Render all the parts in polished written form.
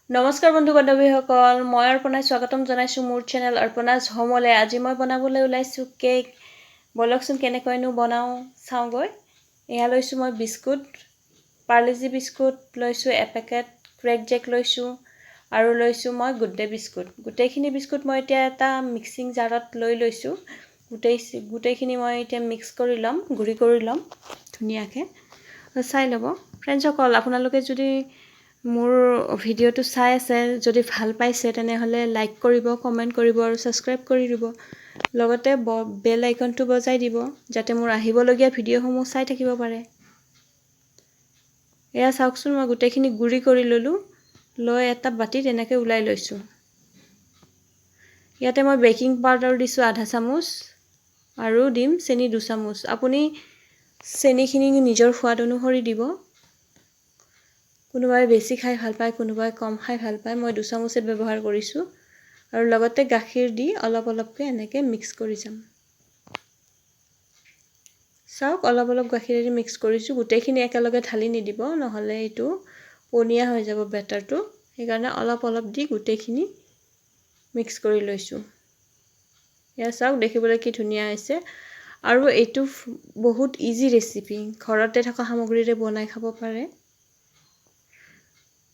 নমস্কাৰ বন্ধু বান্ধৱীসকল, মই অৰ্পণাই স্বাগতম জনাইছোঁ মোৰ চেনেল অৰ্পণাজ হোমলৈ। আজি মই বনাবলৈ ওলাইছোঁ কেক। ব'লকচোন, কেনেকৈনো বনাওঁ চাওঁগৈ। এয়া লৈছোঁ মই বিস্কুট, পাৰ্লেজি বিস্কুট লৈছোঁ এপেকেট, ক্ৰেক জেক লৈছোঁ আৰু লৈছোঁ মই গুড ডে বিস্কুট। গোটেইখিনি বিস্কুট মই এতিয়া এটা মিক্সিং জাৰত লৈ লৈছোঁ। গোটেইখিনি মই এতিয়া মিক্স কৰি ল'ম, গুড়ি কৰি ল'ম ধুনীয়াকৈ। চাই ল'ব ফ্ৰেণ্ডছসকল, আপোনালোকে যদি মোৰ ভিডিঅ'টো চাই আছে, যদি ভাল পাইছে, তেনেহ'লে লাইক কৰিব, কমেণ্ট কৰিব আৰু ছাবস্ক্ৰাইব কৰি দিব। লগতে বেল আইকনটো বজাই দিব, যাতে মোৰ আহিবলগীয়া ভিডিঅ'সমূহ চাই থাকিব পাৰে। এয়া চাওকচোন, মই গোটেইখিনি গুড়ি কৰি ল'লোঁ, লৈ এটা বাতিত এনেকৈ ওলাই লৈছোঁ। ইয়াতে মই বেকিং পাউডাৰ দিছোঁ আধা চামুচ আৰু দিম চেনি 2 চামুচ। আপুনি চেনিখিনি নিজৰ সোৱাদ অনুসৰি দিব। কোনোবাই বেছি খাই ভাল পায়, কোনোবাই কম খাই ভাল পায়। মই 2 চামুচে ব্যৱহাৰ কৰিছোঁ আৰু লগতে গাখীৰ দি অলপ অলপকৈ এনেকৈ মিক্স কৰি যাম। চাওক, অলপ অলপ গাখীৰেৰে মিক্স কৰিছোঁ। গোটেইখিনি একেলগে ঢালি নিদিব, নহ'লে এইটো পনীয়া হৈ যাব বেটাৰটো। সেইকাৰণে অলপ অলপ দি গোটেইখিনি মিক্স কৰি লৈছোঁ। এয়া চাওক, দেখিবলৈ কি ধুনীয়া হৈছে। আৰু এইটো বহুত ইজি ৰেচিপি, ঘৰতে থকা সামগ্ৰীৰে বনাই খাব পাৰে।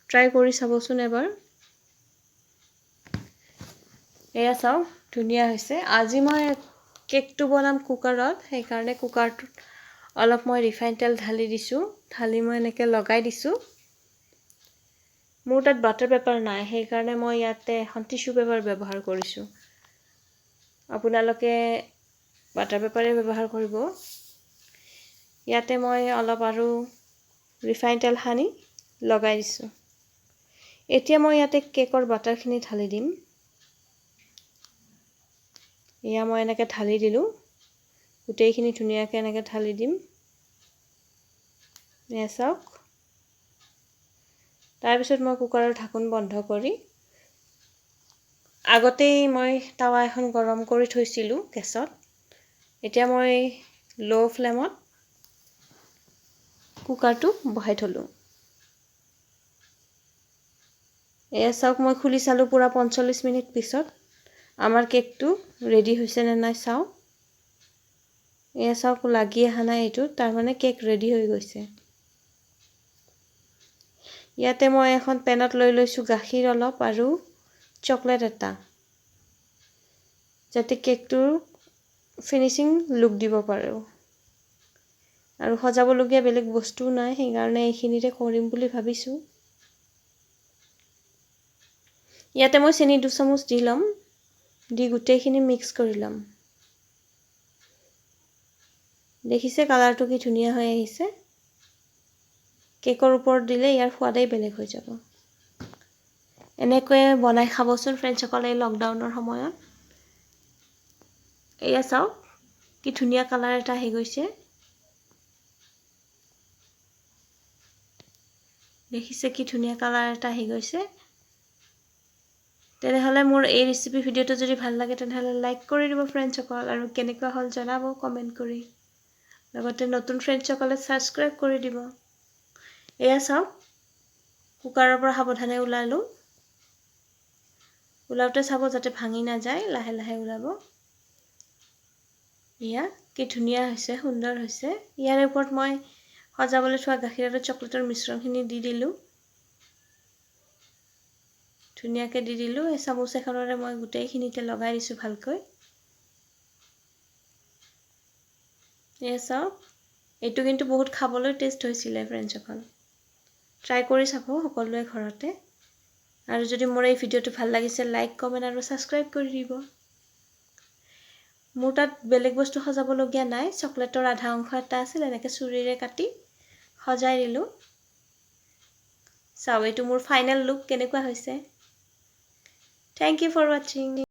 ট্ৰাই কৰি চাবচোন এবাৰ। এয়া চাওক, ধুনীয়া হৈছে। আজি মই কেকটো বনাম কুকাৰত, সেইকাৰণে কুকাৰটোত অলপ মই ৰিফাইন তেল ঢালি দিছোঁ। ঢালি মই এনেকৈ লগাই দিছোঁ। মোৰ তাত বাটাৰ পেপাৰ নাই, সেইকাৰণে মই ইয়াতে এখন টিচু পেপাৰ ব্যৱহাৰ কৰিছোঁ। আপোনালোকে বাটাৰ পেপাৰে ব্যৱহাৰ কৰিব। ইয়াতে মই অলপ আৰু ৰিফাইন তেল সানি লগাই দিছোঁ। এতিয়া মই ইয়াতে কেকৰ বাটাৰখিনি ঢালি দিম। এয়া মই এনেকৈ ঢালি দিলোঁ। গোটেইখিনি ধুনীয়াকৈ এনেকৈ ঢালি দিম। এয়া চাওক। তাৰপিছত মই কুকাৰৰ ঢাকোন বন্ধ কৰি, আগতেই মই টাৱা এখন গৰম কৰি থৈছিলোঁ গেছত, এতিয়া মই ল' ফ্লেমত কুকাৰটো বহাই থ'লোঁ। এয়া চাওক, মই খুলি চালোঁ পূৰা 45 মিনিট পিছত। আমাৰ কেকটো ৰেডি হৈছে নে নাই চাওঁ। এয়া চাওক, লাগি অহা নাই এইটো, তাৰমানে কেক ৰেডি হৈ গৈছে। ইয়াতে মই এখন পেনত লৈ লৈছোঁ গাখীৰ অলপ আৰু চকলেট এটা, যাতে কেকটোৰ ফিনিচিং লুক দিব পাৰোঁ। আৰু সজাবলগীয়া বেলেগ বস্তুও নাই, সেইকাৰণে এইখিনিতে কৰিম বুলি ভাবিছোঁ। ইয়াতে মই চেনি 2 চামুচ দি ল'ম, দি গোটেইখিনি মিক্স কৰি ল'ম। দেখিছে, কালাৰটো কি ধুনীয়া হৈ আহিছে। কেকৰ ওপৰত দিলে ইয়াৰ সোৱাদেই বেলেগ হৈ যাব। এনেকৈয়ে বনাই খাবচোন ফ্ৰেণ্ডছসকল, এই লকডাউনৰ সময়ত। এয়া চাওক, কি ধুনীয়া কালাৰ এটা আহি গৈছে। দেখিছে, কি ধুনীয়া কালাৰ এটা আহি গৈছে। তেনেহ'লে মোৰ এই ৰেচিপি ভিডিঅ'টো যদি ভাল লাগে, তেনেহ'লে লাইক কৰি দিব ফ্ৰেণ্ডছসকল আৰু কেনেকুৱা হ'ল জনাব কমেণ্ট কৰি। লগতে নতুন ফ্ৰেণ্ডছসকলে ছাবস্ক্ৰাইব কৰি দিব। এয়া চাওক, কুকাৰৰ পৰা সাৱধানে ওলালোঁ। ওলাওঁতে চাব যাতে ভাঙি নাযায়, লাহে লাহে ওলাব। এয়া কি ধুনীয়া হৈছে, সুন্দৰ হৈছে। ইয়াৰে ওপৰত মই সজাবলৈ থোৱা গাখীৰ আৰু চকলেটৰ মিশ্ৰণখিনি দি দিলোঁ। ধুনীয়াকৈ দি দিলোঁ। এই চামুচ এখনেৰে মই গোটেইখিনিতে লগাই দিছোঁ ভালকৈ। এয়া চাওক, এইটো কিন্তু বহুত খাবলৈ টেষ্ট হৈছিলে ফ্ৰেণ্ডছসকল। ট্ৰাই কৰি চাব সকলোৱে ঘৰতে। আৰু যদি মোৰ এই ভিডিঅ'টো ভাল লাগিছে, লাইক, কমেণ্ট আৰু ছাবস্ক্ৰাইব কৰি দিব। মোৰ তাত বেলেগ বস্তু সজাবলগীয়া নাই। চকলেটৰ আধা অংশ এটা আছিল, এনেকৈ চুৰিৰে কাটি সজাই দিলোঁ। চাওঁ, এইটো মোৰ ফাইনেল লুক, কেনেকুৱা হৈছে। Thank you for watching.